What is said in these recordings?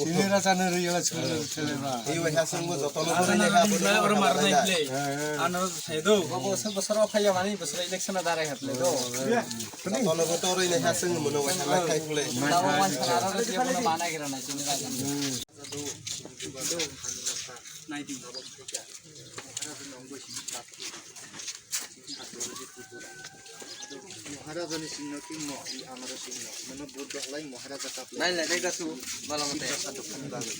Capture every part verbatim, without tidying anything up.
Ini rasanya real sekali, celebra. Iya, wah, hasil gua jotono. Oro marnai play. Ano saido. Bobo se bosoro phaya mani bosoro election ada rai hatle do. Jotono gotoro ini hasil gua mano wah, mai kai play. Tawo man sana dia mana mana kira na sini raja. Nai di. Maharajani singno tingmo i amaro singno. Mano Buddha halai Maharaja kaplai. Nai lai, nai gasu, balang te. Sibra sadok kani bagwi.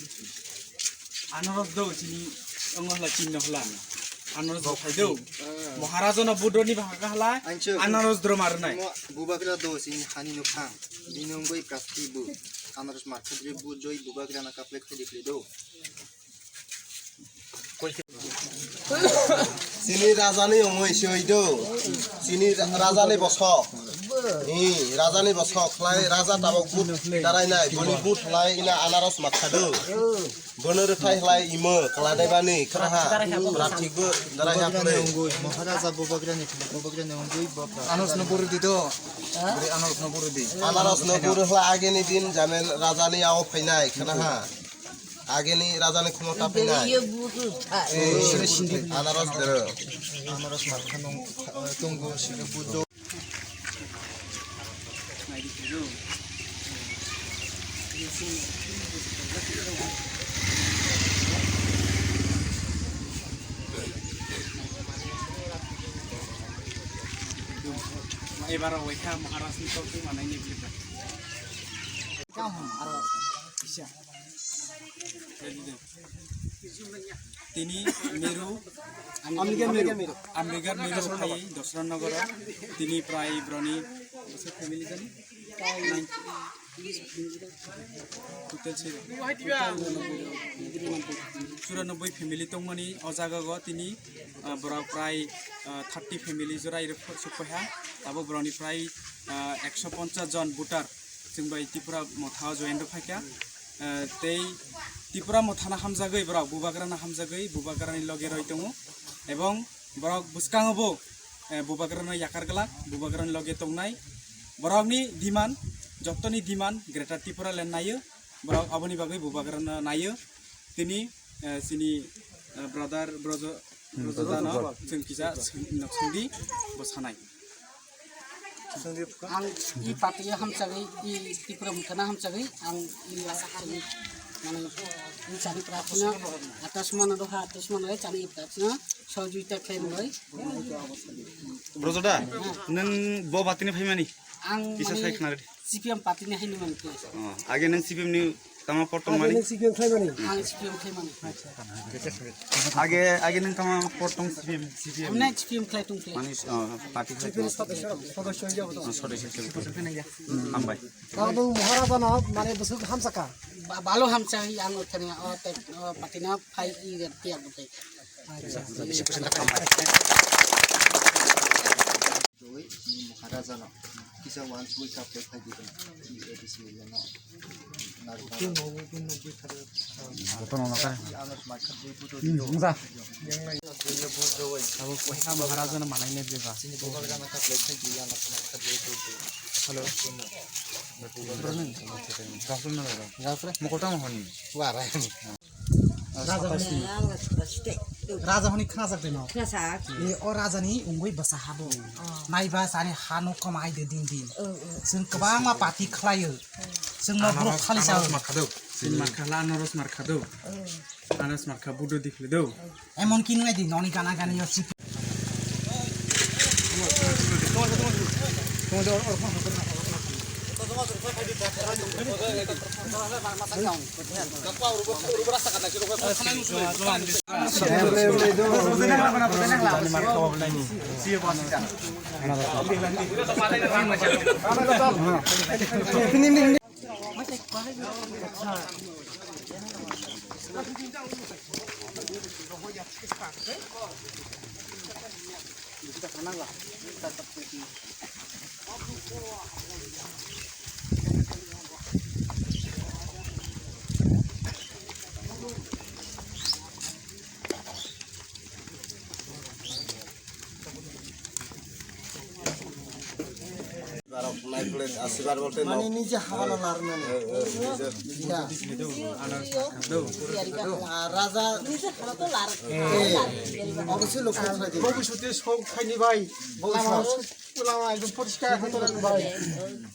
Anaros do sini, ongo hla chinno hla. Anaros do khai do. Maharaja no Buddha ni bahaka hla. Ancho. Anaros dro marnai. Mo bubagra do sini hani no khang. Bini ongoi prasti bu. Anaros markhadri bu joi bubagra na kaplai khai dikle do. Chini rajani omoi soi do. Chini ra-, rajani bosok. Hi, rajani bosok. Khlai raja tabok but darai nai. Boni but khlai ina anaros makha do. Bono rwthai khlai imo kladai bani khraha. Pratik bo darai ha phre. Maharaja bubagrani, bubagrani ongoi bokra. Anaros no buru di do. Buri anaros no buru di. Anaros no buru khlai ageni din jamen rajani ao phainai khnaha. Ageni rajani khumota phainai. Anaros dero. Anaros markha nung, eh, tongo sini bujo. Ebar waikha Maharaj ni kok manai ni. Tini Meru, Amrigar Meru, Amrigar Meru phai Dosra Nogoro, tini prai broni family jani? Total se churanobboi family tongmani o jaga go tini, ah, borok prai, ah, thirty family jora iro sukpaiha, abo borokni prai, ah, ekso ponchas jon voter. Chwng bai Tripura motha o join rw phaikha. Eh, tei Tripura mothano hamjagwi borok Bubagrano hamjagwi Bubagrani loge roi tongo. Ebong borok bwskango bo, eh, Bubagrano yakar glak, Bubagrani loge tongnai. Borokni demand, jottoni demand Greater Tripura Land naio. Borok aboni bagwi Bubagrano naio. Tini, eh, chini, eh, brother Brojo Rojodano chwng kisa swng-, swngdi bo sanai. Ang i party hamsagwi, i Tripura mungkhana hamsagwi, ang i, mane, i sani prarthana, atas mana doha, atas mana chani prarthana, sohojogita khlai mwnai. Brojoda, nwng bo party ni phaimani? Ang kisa mane sai khna rwdi. C P M party ni haino mani khe. Oh, age nwng C P M ni tama por tong mani? Ang C P M khlai mani. Ang C P M khlai mani. Age, age nwng tama por tong C P M, C P M. Ang C P M khlai tong khe. Mani, oh, party khlai tong. Oh, sodosyo. Hambai. Ang bo Maharaja no mane bwswk hamsakha. Ba-, balo hamsa ang thani o te, o party na phai i tiya bo te. Doi, ni Maharaja no kisa wansugwi kaplai phai di, ni A D C area no. Joto no nokar. Ano smartphone dui photo di. Mungsa. Abo koisa Maharaja no manai ne beba. Chini Bubagra no kaplai phai di, ano smartphone dui photo. Hello. Rosol na rosol. Mokol tamo honi. Warai. Raja hwnwi, raja hwnwi khnasak de no? Khnasak. E, o raja ni wngwi bwsa habo. Oh. Naiba sani ha no kwmai de din din. Oh, oh. Chwng kwbangma party khlaio. Chwng no borok khali sao. Anaros markha do. Chini markha la anaros markha do. Oh. Anaros markha budo dikhli do. Emon ki nai di noni gana gani yo chip. Barok nai phle asibar bolte mane no. Nije hala lar mane. Eh, eh, nije. Ya. Ah, raja. Eh, obo se lokho khlai di. Bhobishote sok khaini bai. Lama, lama ekdom poriskar khatorani bai.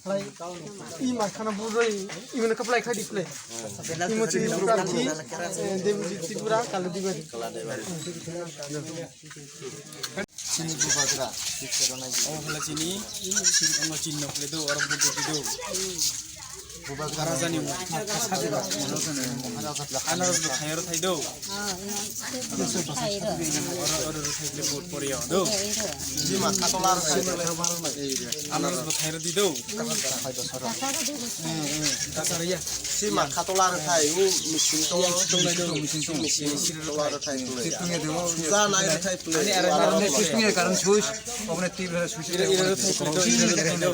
Khlai. I makhana buroi, imene kaplai khai di phle. Imo chini prarthi, eh, Debojit Tripura, Kala Debari. Chini bubagra, omo hwla chini, chini, omo chini nokle do, oro budu di do. Bubagra rajani mo. Anaros bo thai oro thai do. Oro, oro thai le vote poriyo do. Chini ma katola ro thai. Anaros bo thai oro di do. Kasar ya. Sima khatola rwthai, u machine tongo. Tongnai do, machine tongo. Machine khatola rwthai pwlwi. Suja nai rwthai pwlwi. Ani ara, ara, switch ni karon switch, obne tip switch. Ira, ira, rwthai pwlwi do, ira, rwthai do.